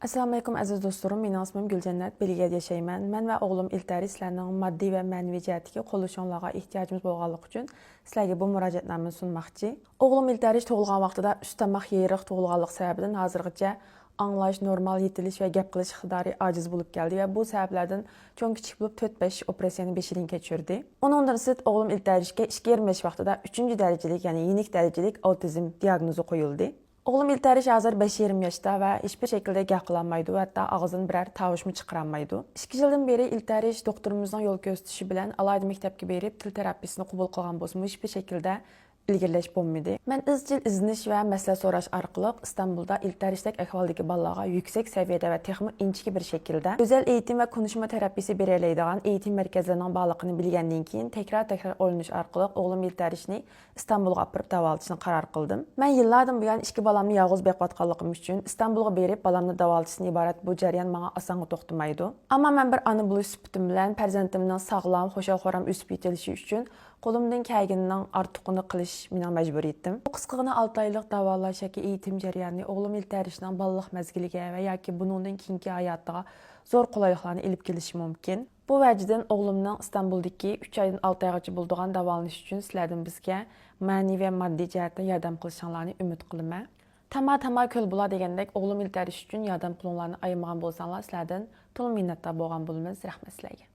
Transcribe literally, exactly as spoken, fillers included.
ئەسسالامۇئەلەيكۇم ئەزىز دوستلىرىم، مېنىڭ ئىسمىم گۈلجەننەت، بېلگىيەدە ياشايمەن. مەن ۋە ئوغلۇم ئىلتەرىش سىلەرنىڭ ماددىي ۋە مەنىۋى جەھەتتىكى قوللىشىڭلارغا ئېھتىياجىمىز بولغانلىقى ئۈچۈن سىلەرگە بۇ مۇراجىئەتنامىنى سۇنماقچى. ئوغلۇم ئىلتەرىش تۇغۇلغان ۋاقتىدا ئۈچ تاماق يېرىق تۇغۇلغانلىقى سەۋەبىدىن ھازىرغىچە ئاڭلاش، نورمال يېتىلىش ۋە گەپ قىلىش ئىقتىدارى ئاجىز بولۇپ كەلدى ۋە بۇ سەۋەبلەردىن چوڭ كىچىك بولۇپ تۆت بەش ئوپېراتسىيەنى بېشىدىن كەچۈردى. ئۇنىڭدىن سىرت ئوغلۇم ئىلتەرىشكە ئىككى يېرىم ياش ۋاقتىدا ئۈچىنچى دەرىجىلىك، يەنى يېنىك دەرىجىلىك ئاۋتىزم دىئاگنوزى قويۇلدى. ئوغلۇم ئىلتەرىش ھازىر بەش يېرىم ياشتا ۋە ھېچبىر شەكىلدە گەپ قىلالمايدۇ، ھەتتا ئاغزىدىن بىرەر تاۋۇشمۇ چىقىرالمايدۇ. ئىككى يىلدىن بېرى ئىلتەرىش دوختۇرىمىزنىڭ يول كۆرسىتىشى بىلەن ئالاھىدە مەكتەپكە بېرىپ، تىل تېرابىيىسىنى قوبۇل قىلغان بولسىمۇ، ھېچبىر شەكىلدە ئىلگىرىلەش بولمىدى. مەن ئىزچىل ئىزدىنىش ۋە مەسلىھەت سوراش ئارقىلىق ئىستانبۇلدا ئىلتەرىشتەك ئەھۋالدىكى بالىلارغا يۈكسەك سەۋىيەدە ۋە تېخىمۇ ئىنچىكە بىر شەكىلدە ئۆزەل ئېيتىم ۋە كونۇشما تېرابىيىسى بېرەلەيدىغان ئېيتىم مەركەزلىرىنىڭ بارلىقىنى بىلگەندىن كېيىن، تەكرار-تەكرار ئويلىنىش ئارقىلىق ئوغلۇم ئىلتەرىشنى ئىستانبۇلغا ئاپىرىپ داۋالىتىشنى قارار قىلدىم. مەن يىللاردىن بۇيان ئىككى بالامنى يالغۇز بېقىۋاتقانلىقىم ئۈچۈن ئىستانبۇلغا بېرىپ بالامنى داۋالىتىشتىن ئىبارەت بۇ جەريان ماڭا ئاسانغا توختىمايدۇ. ئەمما مەن بىر ئانا بولۇش سۈپىتىم بىلەن پەرزەنتىمنىڭ ساغلام، خۇشال-خۇرام ئۆسۈپ يېتىلىشى ئۈچۈن قولۇمدىن كەلگىنىنىڭ ئارتۇقىنى قىلىش مېنىڭ مەجبۇرىيىتىم. بۇ قىسقىغىنا ئالتە ئايلىق داۋالاش ياكى ئېيتىم جەريانى ئوغلۇم ئىلتەرىشنىڭ بالىلىق مەزگىلىگە ۋە ياكى بۇنىڭدىن كېيىنكى ھاياتىغا زور قولايلىقلارنى ئېلىپ كېلىشى مۇمكىن. بۇ ۋەجىدىن ئوغلۇمنىڭ ئىستانبۇلدىكى ئۈچ ئايدىن ئالتە ئايغىچە بولىدىغان داۋالىنىشى ئۈچۈن سىلەردىن بىزگە مەنىۋى ۋە ماددىي جەھەتتىن ياردەم قىلىشىڭلارنى ئۈمىد قىلىمەن. تاما تاما كۆل بۇلار دېگەندەك، ئوغلۇم ئىلتەرىش ئۈچۈن ياردەم پۇلۇڭلارنى ئايىمىغان بولساڭلار، سىلەردىن تولىمۇ مىننەتدار بولغان بولىمىز. رەھمەت سىلەرگە.